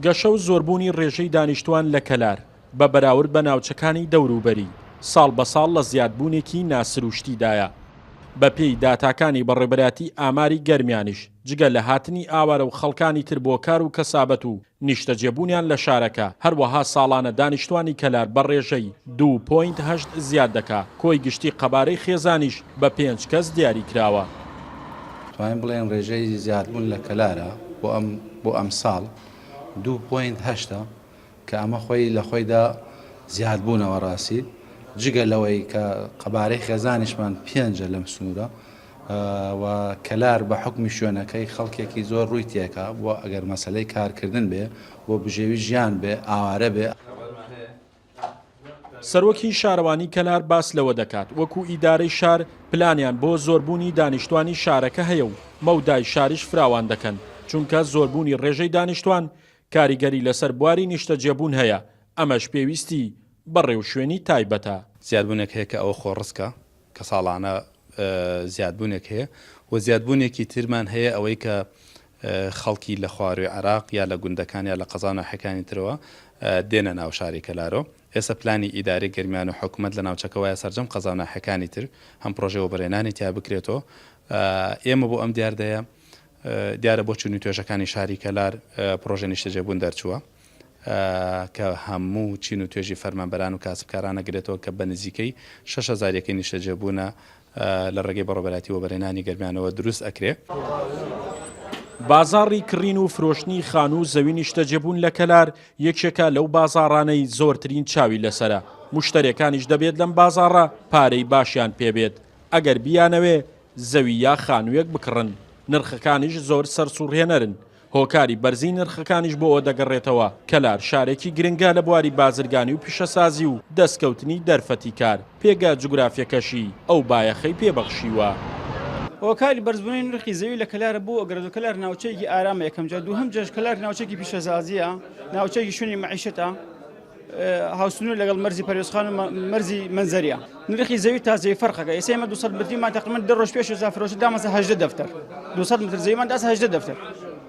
گەشە و زۆربوونی ڕێژەی دانیشتووان لە کەلار بە بەراورد بە ناوچەکانی دەوروبەری، ساڵ بە ساڵ لە زیادبوونێکی ناسروشتیدایە. بەپێی داتاکانی بەڕێوبەرایەتی ئاماری گەرمیانیش، جگە لە هاتنی ئاوارە و خەڵکانی تر بۆ کار و کەسابەت و نیشتەجێبوونیان لە شارەکە، هەروەها ساڵانە دانیشتوانی کەلار بە ڕێژەی 2.8 زیاد دەکا، کۆی گشتی قەبارەی خێزانیش بە پێنج کەس دیاری کراوە. توانین بڵێین ڕێژەی زیادبوون لە کەلارە بۆ ئەم بۆ ئەمساڵ 2.8 ە کە ئەمە خۆی لە خۆیدا زیادبوونەوە ڕاستی جگە لەوەی کە قەبارەی خێزانیشمان پێنجە لەم سنوورە و کەلار بە حوکمی شوێنەکەی خەڵکێکی زۆر ڕووی تێکا بۆ ئەگەر مەسەلەی کارکردن بێ بۆ بژێوی ژیان بێ ئاوارە بێ. سەرۆکی شارەوانی کەلار باس لەوە دەکات، وەکو ئیدارەی شار پلانیان بۆ زۆربوونی دانیشتوانی شارەکە هەیە و مەودای شاریش فراوان دەکەن، چونکە زۆربوونی ڕێژەی دانیشتوان کاریگەری لەسەر بواری نیشتەجێبوون هەیە، ئەمەش پێویستی بە ڕێوشوێنی تایبەتە. زیادبوونێک هەیە کە ئەوە خۆڕسکە کە ساڵانە زیادبوونێک هەیە و زیادبوونێکی ترمان هەیە ئەوەی کە خەڵکی لە خواروی عێراق یا لە گوندەکان یا لە قەزا و ناحیەکانی ترەوە دێنە ناو شاری کەلارۆ. ئێستا پلانی ئیدارەی گەرمیان و حکومەت لە ناوچەکە وایە سەرجەم قەزا و ناحیەکانی تر هەم پرۆژەی وەبەرهێنانی تیا بکرێتەوە. ئێمە بۆ ئەم دیاردەیە دیارە بۆ چین و توێژەکانی شاری کەلار پرۆژەی نیشتەجێبوون دەرچووە کە هەموو چین و توێژی فەرمانبەران و کاسبکاران ئەگرێتەوە کە بە نزیکەی 6000 یەکەی نیشتەجێبوونە لە ڕێگەی بەڕێوەبەرایەتی وەبەرهێنانی گەرمیانەوە دروست ئەکرێ. بازاڕی کڕین و فرۆشتنی خانوو و زەوی نیشتەجێبوون لە کەلار یەکێکە لەو بازاڕانەی زۆرترین چاوی لەسەرە، موشتەرێکانیش دەبێت لەم بازاڕە پارەی باشیان پێبێت ئەگەر بیانەوێ زەوی یا خانوویەک بکڕن، نرخەکانیش زۆر سەرسوڕهێنەرن، هۆکاری بەرزی نرخەکانیش بۆ ئەوە دەگەڕێتەوە کەلار شارێکی گرنگە لە بواری بازرگانی و پیشەسازی و دەستکەوتنی دەرفەتی کار، پێگە جوگرافیەکەشی ئەو بایەخەی پێ بەخشیوە. هۆکاری بەرزبوونەوەی نرخی زەوی لە کەلارە بۆ ئەگەڕێتەوە، کەلار ناوچەیەکی ئارامە یەکەم جار، دووهەم جاریش کەلار ناوچەیەکی پیشەسازییە، ناوچەیەکی شوێنی مەعیشەتە، هاوسنوور لەگەڵ مەرزی پەروێزخان و مەرزی مەنزەریە نرخی زەوی تا زەوی فەرقەکە ئێستا ئێمە 200 متریمان تقریبا دە ڕۆژ پێش ئێستا فرۆشت دامەسە 18 دەفتەر 200 متر زەویمان داس 18 دەفتەر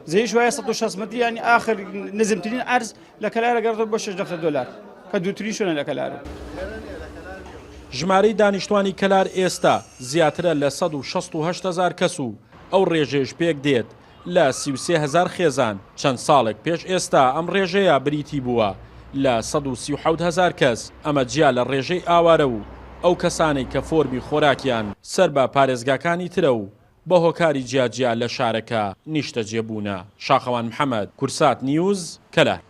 زەویش وایە 160 متر یعنی ئاخر نزمترین عەرز لە کەلارە گەڕێتەوە بۆ 6 دەفتەر دۆلار کە دووترین شوێنە لە کەلارە. ژمارەی دانیشتوانی کەلار ئێستا زیاترە لە 168 هەزار کەس و ئەو ڕێژەیەش پێکدێت لە 33 هەزار خێزان، چەند ساڵێک پێش ئێستا ئەم ڕێژەیە بریتی بووە لە 137 هەزار کەس، ئەمە جیا لە ڕێژەی ئاوارە و ئەو کەسانەی کە فۆرمی خۆراکیان سەر بە پارێزگاکانی ترە و بە هۆکاری جیاجیا لە شارەکە نیشتەجێ بوونە. شاخەوان محەمەد، کورسات نیوز، کەلار.